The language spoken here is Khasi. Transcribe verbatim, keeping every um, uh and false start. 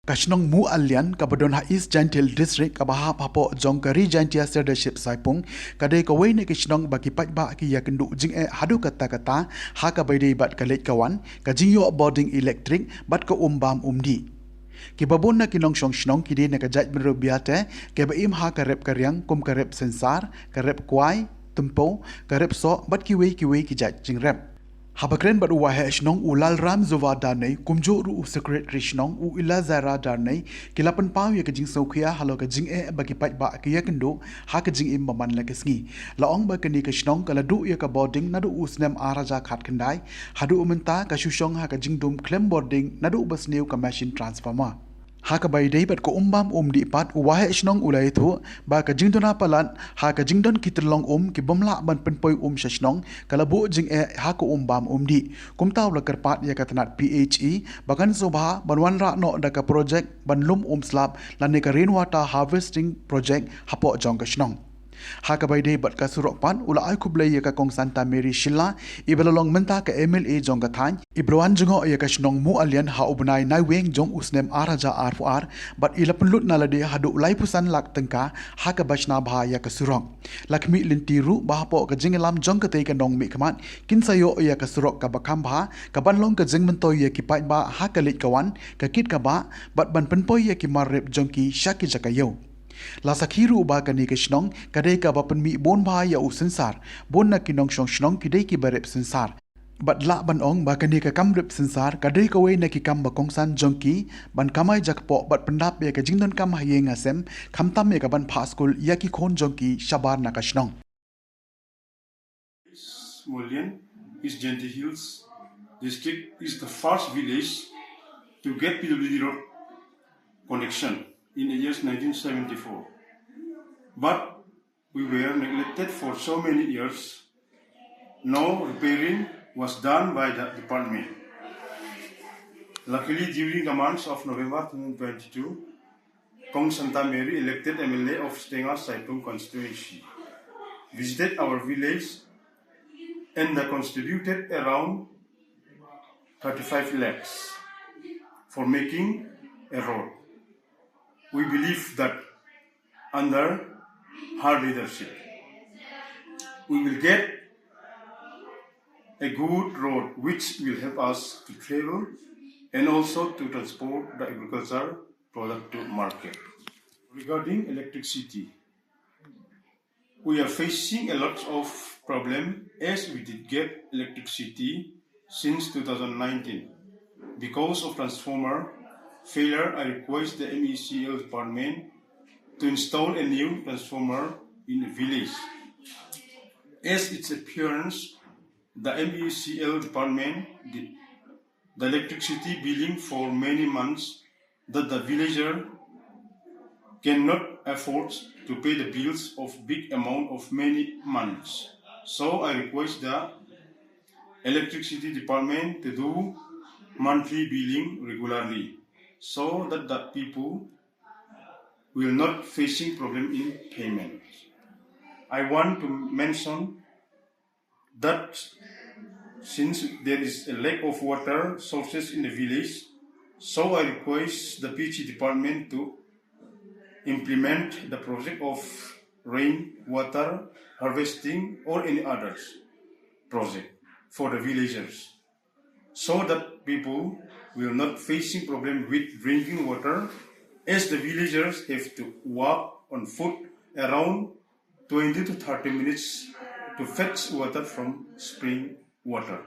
Ka shnong Muallian kaba don ha East Jaintia Hills District kaba hap hapoh jong ka Ri Jaintia Sirdarship Saipung, ka dei kawei na ki shnong ba ki paidbah ki ïakynduh jingeh haduh katta katta ha kaba ïadei bad ka leit ka wan, ka jingïoh bording elektrik bad ka um bam um dih. Kiba bun na ki nongshong shnong ki dei na ka jaitbynriew Biate, kiba im ha ka rep ka riang kum ka rep Synsar, ka rep Kwai, Tympew, ka rep Soh bad kiwei kiwei ki jait jingrep. Haba kren bad u Waheh Shnong u Lalram Zuva Darnei, kumjuh ruh u Secretary Shnong u Elizara Darnei, ki la pynpaw ïa ka jingsngewkhia halor ka jingeh ba ki paidbah ki ïakynduh ha ka jingim ba man la ka sngi. La ong ba kane ka shnong ka la duh ïa ka bording naduh u snem ar hajar khatkhyndai, haduh mynta ka shu shong ha ka jingdum khlem bording naduh ba sniew ka machine transformer. Ha kaba ïadei bad ka um bam um dih pat, u Waheh Shnong u la ïathuh ba ka jingduna palat ha ka jingdon ki tyllong um ki bym lah ban pynpoi um sha shnong ka la buh jingeh ha ka um bam um dih. Kumta u la kyrpad ïa ka tnat P H E ba kan sngewbha ban wanrah noh da ka projek ban lum um slap lane ka rainwater harvesting project hapoh jong ka shnong. Ha kaba ïadei bad ka surok pat, u la ai khublei ïa ka Kong Santa Mary Shylla, iba la long mynta ka M L A jong ka thaiñ, iba la wan jngoh ïa ka shnong Muallian ha u bnai Naiwieng jong u snem ar hajar arphew ar, bad i la pynlut na lade haduh laiphew san lak tyngka ha kaba shna bha ïa ka surok. La khmih lynti ruh ba hapoh ka jingïalam jong katei ka nongmihkhmat kin sa ïoh ïa ka surok kaba kham bha, kaban long ka jingmyntoi ïa ki paidbah ha ka leit ka wan, ka kit ka bah, bad ban pynpoi ïa ki mar rep jong ki sha ki jaka ïew. La sakhi ruh ba kane ka shnong ka dei kaba pynmih bun bha ïa u Synsar, bun na ki nongshong shnong ki dei kiba rep Synsar. Bad lah ban ong ba kane ka kam rep Synsar ka dei kawei na ki kam ba kongsan jong ki ban kamai jakpoh bad pyndap ïa ka jingdonkam ha ïing ha sem, khamtam ïa ka ban phah skul ïa ki khun jong ki shabar na ka shnong. Muallian, East Jaintia Hills District, is the first village to get P W D road connection in the years nineteen seventy-four. But we were neglected for so many years. No repairing was done by the department. Luckily, during the months of November twenty twenty-two, Kong Santa Mary, elected M L A of Stenga Saipung constituency, visited our village and contributed around thirty-five lakhs for making a road. We believe that under her leadership, we will get a good road which will help us to travel and also to transport the agriculture product to market. Regarding electricity, we are facing a lot of problem as we did get electricity since two thousand nineteen. Because of transformer failure, I request the M E C L department to install a new transformer in the village. As its appearance, the M E C L department did the electricity billing for many months that the villager cannot afford to pay the bills of big amount of many months. So I request the electricity department to do monthly billing regularly so that the people will not facing problem in payment. I want to mention that since there is a lack of water sources in the village, so I request the P H E department to implement the project of rain water harvesting or any others project for the villagers, so that people will not facing problem with drinking water, as the villagers have to walk on foot around twenty to thirty minutes to fetch water from spring water.